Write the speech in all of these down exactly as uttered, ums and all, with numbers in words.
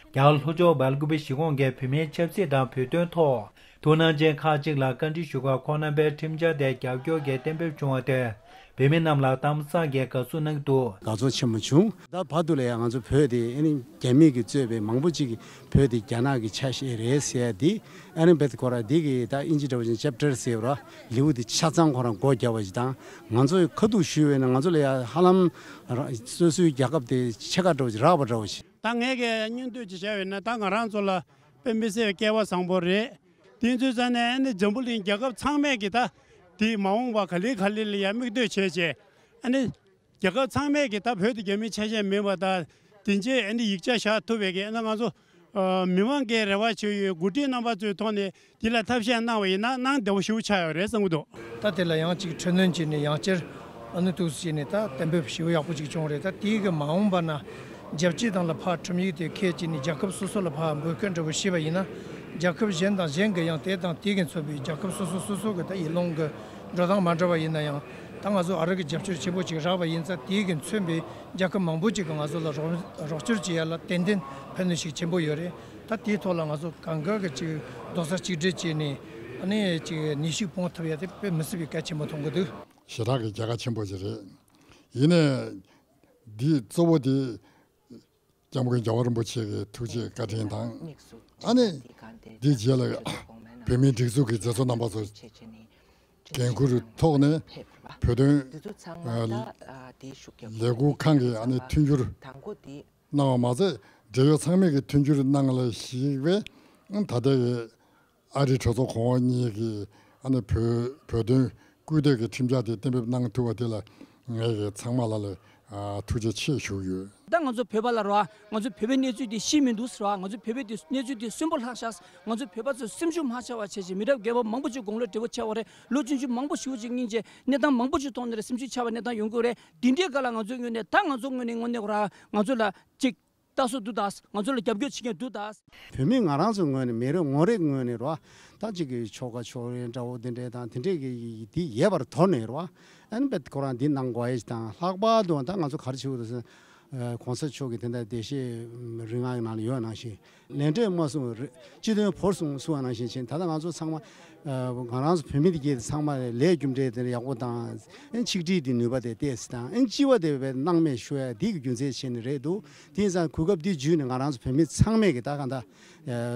རྒྱ་གར་ལྷོ་ཕྱོགས་སྦེལ་ཀུ་པེ་གཞིས་ཁོངས་ཀྱི་བོད་མིའི་ཆབ་སྲིད་དང་བོད་དོན་ཐོག་ཐུགས་སྣང་ཅན་ཁག་ཅིག་ལ་བཀའ་འདྲི་ཞུ་སྐབས། ཁོང་རྣམ་པའི་ཁྲིམས་འཆར་དེ་རྒྱབ་སྐྱོར་གྱིས་གཏན་འབེབས་བྱུང་བ་དེར་བོད་མི་རྣམས་ལ་གཏམ་བཟང་གི་དགའ་བསུ་གནང་འདུག། དགའ་ཚོར་ཆེན་པོ་བྱུང་། ད་བར་དུ་ལ་ཡང་ང་ཚོ་བོད་དེ་ཨ་ནི་རྒྱ་མི་གིས་གཙོས་པའི་མང་པོ་ཅིག་གིས་བོད་དེ་རྒྱ་ནག་གི་ཆ་ཤས་རེད་ཟེར་ཡ་དེ། ཨ་ནི་བེད་ཁོ་ར་འདི་གི་ད་ཨིན་ཇི་འདྲ་བོ་ཅིག་ཅེབ་ཊར་ཟེར་བ་ར། ལེའུ་དེ་ཆ་ཚང་ཁོ་རང་སྒོ་བརྒྱབ་པ་ཞིག་དང་། ང་ཚོས་ཁ་ཐུག་ཞུས་པས་ན་ང་ཚོ་ལ་ཡ་ཧ་ལམ་ར་སོ་སོའི་རྒྱལ་ཁབ་དེ་ཕྱེད་ཀ་འདྲ་བོ་ཅིག་རག་པ་འདྲ་བོ་ཞིག། ད་ངས་གི་སྙིང་བསྡུས་ཅིག་བྱས་པས་ན། ད་ང་རང་ཚོ་ལ་དཔེ་མི་སྲིད་པའི་སྐལ་བ་བཟང་པོ་རེད། དེ་ཚོའི་རྩ་ནས་ཨ་ནི་འཛམ་བུ་གླིང་རྒྱལ་ཁབ་ཚང་མས་གི་ད་དེ་མ་འོངས་པ་ག་ལེ་ག་ལེ་ལ་ཡ་མིག་ལྟོས་བྱས་བྱས། ཨ་ནི་རྒྱལ་ཁབ་ཚང་མས་གི་ད་བོད་དེ་རྒྱ་མིའི་ཆ་ཤས་མིན་པ་དང་། དེ་རྗེས་ཨ་ནི་ཡིག་ཆ་བཞག་ཐུབ་པའི་གི་ཨ་ནི་ང་ཚོ་ཨ་མི་མང་གི་རེ་བ་བྱས་ཡོད། འགོ་ཁྲིད་རྣམ་པ་ཚོའི་ཐོག་ནས་དེ་ལ་ཐབས་ཤེས་གནང་བ་ཡིན་ན་གནང་བདེ་པོ་ཞེ་པོ་ཆགས་ཡོད་རེད་བསམ་གྱི་འདུག། ད་དེ་ལ་ཡང་ཅིག་འཕྲི་སྣོན་བྱས་ནས་ཡང་བསྐྱར་ཨ་ནི་ཐུགས་སུ་བྱས་ནས་ད་གཏན་འབེབས་ཞེ་པོ་ཡག་པོ་ཅིག་བྱུང་རེད། ད་དེའི་གི་མ་འོངས་པ་ན་རྒྱལ་སྤྱི་དང་ལ་ཕར་ཁྲིམས་ཡིག་དེ་འཁྱེར་བྱས་ནས་རྒྱལ་ཁབ་སོ་སོ་ལ་ཕར་འབོད་སྐུལ་འདྲ་པོ་བྱས་པ་ཡིན་ན། རྒྱལ་ཁབ་གཞན་དང་གཞན་གི་ཡང་དེ་དང་དེ་གི་མཚོན་པའི་རྒྱལ་ཁབ་སོ་སོ་སོ་སོ་གི་ད་ཡུལ་ལུང་གི་འགྲོ་སྟངས་མ་འདྲ་བ་ཡིན་ན་ཡང་། ད་ང་ཚོ་ཨ་རི་གི་རྒྱབ་སྐྱོར་ཆེན་པོ་ཅིག་རག་པ་ཡིན་ཙང་། དེའི་གི་མཚོན་པའི་རྒྱལ་ཁབ་མང་པོ་ཅིག་གི་ང་ཚོ་ལ་རོགས་རོགས་སྐྱོར་བྱེད་ཡ་ལ་ཏན་ཏན་ཕན་ནུས་ཤུགས་ཆེན་པོ་ཡོད་རེད། ད་དེའི་ཐོག་ལ་ང་ཚོ་གང་ག་གི་ཅིག་རྡོག་རྩ་གཅིག་སྒྲིལ་བྱས་ནས་ཨ་ནི་ཅིག་ནུས་ཤུགས་སྤུངས་ཐུབ་ཡ་དེ་དཔེ་མི་སྲིད་པའི་གལ་ཆེན་པོ་མཐོང་གི་འདུག། ཞེ་དྲག་གི་རྒྱལ་ཁ་ཆེན་པོ་ཞིག་རེད། ཡིན་ནའི་འདི་གཙོ་བོ་དེ་སྐྱབས་མགོན་རྒྱལ་བ་རིན་པོ་ཆེ་གི་ཐུགས་རྗེ་བཀའ་དྲིན་དང་། ཨ་ནི་འདི་རྗེས་ལ་བོད་མིའི་སྒྲིག་འཛུགས་ཀྱི་མཛད་གཙོ་རྣམ་པ་ཚོ་འགན་འཁུར་ཐོག་ནས་བོད་དོན་ལས་འགུལ་ཁང་གི་ཨ་ནི་མཐུན་འགྱུར་གནང་བ་མ་ཟད། འབྲེལ་ཡོད་ཚང་མས་ཀྱི་མཐུན་འགྱུར་གནང་ལ་གཞིགས་པའི་ད་ལྟའི་ཨ་རིའི་གྲོས་ཚོགས་གོང་འོག་གཉིས་ཀྱིས་ཨ་ནི་བོད་བོད་དོན་སྐུལ་འདེད་ཀྱི་ཁྲིམས་འཆར་དེ་གཏན་འབེབས་གནང་ཐུབ་པ་དེ་ལ་ངས་ཀྱི་ཚང་མ་ལ་ལ་ཨ་ཐུགས་རྗེ་ཆེ་ཞུ་གི་ཡོད། ད་ང་ཚོ་བོད་པ་ལ་རོ། ང་ཚོ་བོད་པའི་གནས་ཚུལ་དེ་ཤེས་མི་འདུག་ཟེར་བ། ང་ཚོ་བོད་པའི་དེ་གནས་ཚུལ་དེ་གསོན་པོ་ལྷག་ཤག། ང་ཚོ་བོད་པ་ཚོ་སེམས་ཤུགས་མ་ཆག་པ་བྱས་བྱས། མི་རབས་རྒན་པ་མང་པོ་ཅིག་དགུང་ལོ་བགྲེས་པོ་ཆགས་པ་རེད། ལོ་ཆུང་ཆུང་མང་པོ་ཞིག་ཅིག་སྙིང་རྗེ། གནས་སྟངས་མང་པོ་ཞིག་མཐོང་ནས་རེད། སེམས་ཤུགས་ཆག་པའི་གནས་སྟངས་ཡོང་གི་རེད། དེ་འདྲའི་སྐབས་ལ་ང་ཚོའི་ངོས་ནས། ད་ང་ཚོ་ངོས་ནས་དངོས་གནས་ར་ང་ཚོ་ལ་ཅིག་ལྟ་སྲོལ་འདུག་ད། ང་ཚོ་ལ་རྒྱབ་སྐྱོར་བྱེད་མཁན་འདུག་ད། བོད་མི་ང་རང་ཚོའི་ངོས་ནས། མི་རེ་ངོ་རེའི་ངོས་ནས་རོ། ད་ཅིག་གི་ཆོལ་ཁ་ཕྱོགས་རིས་འདྲ་བོ་དེ་འདྲས་དང་དེ་འདྲས་ཀྱི་དེ་ཡོད་པར་དོར་ནས་རོ། ཨ་ནི་བེད་ཁོ་རང་འདི་གནང་དགོས་ཡས་དང་། ལྷག་པར་དུ་ད་ང་ཚོ་ག་རེ་བྱེད་དགོས་འདུག་ཟེར་ན། གོང་ས་མཆོག་གི་དེ་འདྲ་འདས་ཤིང་རིང་ང་གི་ནང་ལ་ཡོད་ནང་བཞིན། ལས་འབྲས་མ་བསྲུངས་རི། སྤྱི་དོན་བོར་སོང་གསུང་བ་ནང་བཞིན་བྱས། ད་ལྟ་ང་ཚོ་ཚང་མ་ང་རང་ཚོ་བོད་མི་དེ་གྱད་ཚང་མ་ལས་རྒྱུ་འབྲས་དེ་ཡག་པོ་དང་། ཨ་ནི་ཆིག་སྒྲིལ་དེ་ནུས་པ་དེ་ཏོག་ཙམ་དང་། ཨ་ནི་སྤྱི་བ་དེ་བས་སྣང་མེད་ཤོར་ཡ་དེ་གི་རྒྱུ་མཚན་བྱས་ནས་རེད་འདུག། དེ་ཡིན་ཙང་གོ་སྐབས་འདི་བརྒྱུད་ནས་ང་རང་ཚོ་བོད་མི་ཚང་མས་ཀྱི་ད་གང་ལྟར་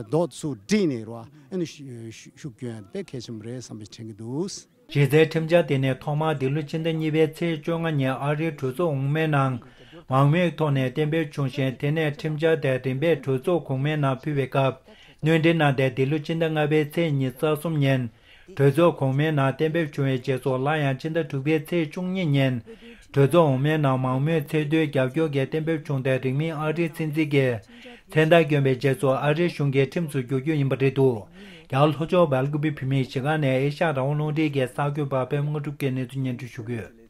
རྡོག་ཚུགས་སྒྲིལ་ནས་རོ། ཨ་ནི་ཤུགས་སྐྱོན་དཔེ་གལ་ཆེན་པོ་རེད་བསམ་པ་དྲན་གྱི་འདུག། གཞི་རྩའི་ཁྲིམས་འཆར་དེ་ནི་ཐོག་མར་འདི་ལོ་ཕྱི་ཟླ་གཉིས་པའི་ཚེས་བཅོ་ལྔ་ཉིན་ཨ་རིའི་གྲོས་ཚོགས་འོག་མའི་ནང་མང་མོས་ཐོག་ནས་གཏན་འབེབས་བྱུང་ཞིང་། དེ་ནས་ཁྲིམས་འཆར་དེ་རིམ་པས་གྲོས་ཚོགས་གོང་མའི་ནང་ཕུལ་བའི་སྐབས། སྣོན་འདྲེན་གནང་སྟེ་འདི་ལོ་ཕྱི་ཟླ་ལྔ་པའི་ཚེས་ཉི་ཤུ་རྩ་གསུམ་ཉིན་གྲོས་ཚོགས་གོང་མའི་ནང་གཏན་འབེབས་བྱུང་བའི་རྗེས་སུ། སླར་ཡང་ཕྱི་ཟླ་དྲུག་པའི་ཚེས་བཅུ་གཉིས་ཉིན་གྲོས་ཚོགས་འོག་མའི་ནང་མང་མོས་ཚད་མཐོའི་རྒྱབ་སྐྱོར་གྱིས་གཏན་འབེབས་བྱུང་སྟེ། རིང་མིན་ཨ་རིའི་སྲིད་འཛིན་གྱིས་མཚན་རྟགས་བསྐྱོན་པའི་རྗེས་སུ་ཨ་རིའི་གཞུང་གིས་ཁྲིམས་སུ་བསྒྱུར་རྒྱུ་ཡིན་པ་རེད་འདུག། རྒྱ་གར་ལྷོ་ཕྱོགས་སྦེལ་ཀུ་པེ་བོད་མིའི་གཞིས་ཁང་ནས་ཨེ་ཤ་ཡ་རང་དབང་རླུང་འཕྲིན་གྱི་གསར་འགོད་པ་པད་མ་དངོས་གྲུབ་ཀྱིས་གནས་ཚུལ་སྙན་སྒྲོན་ཞུ་གི་ཡོད།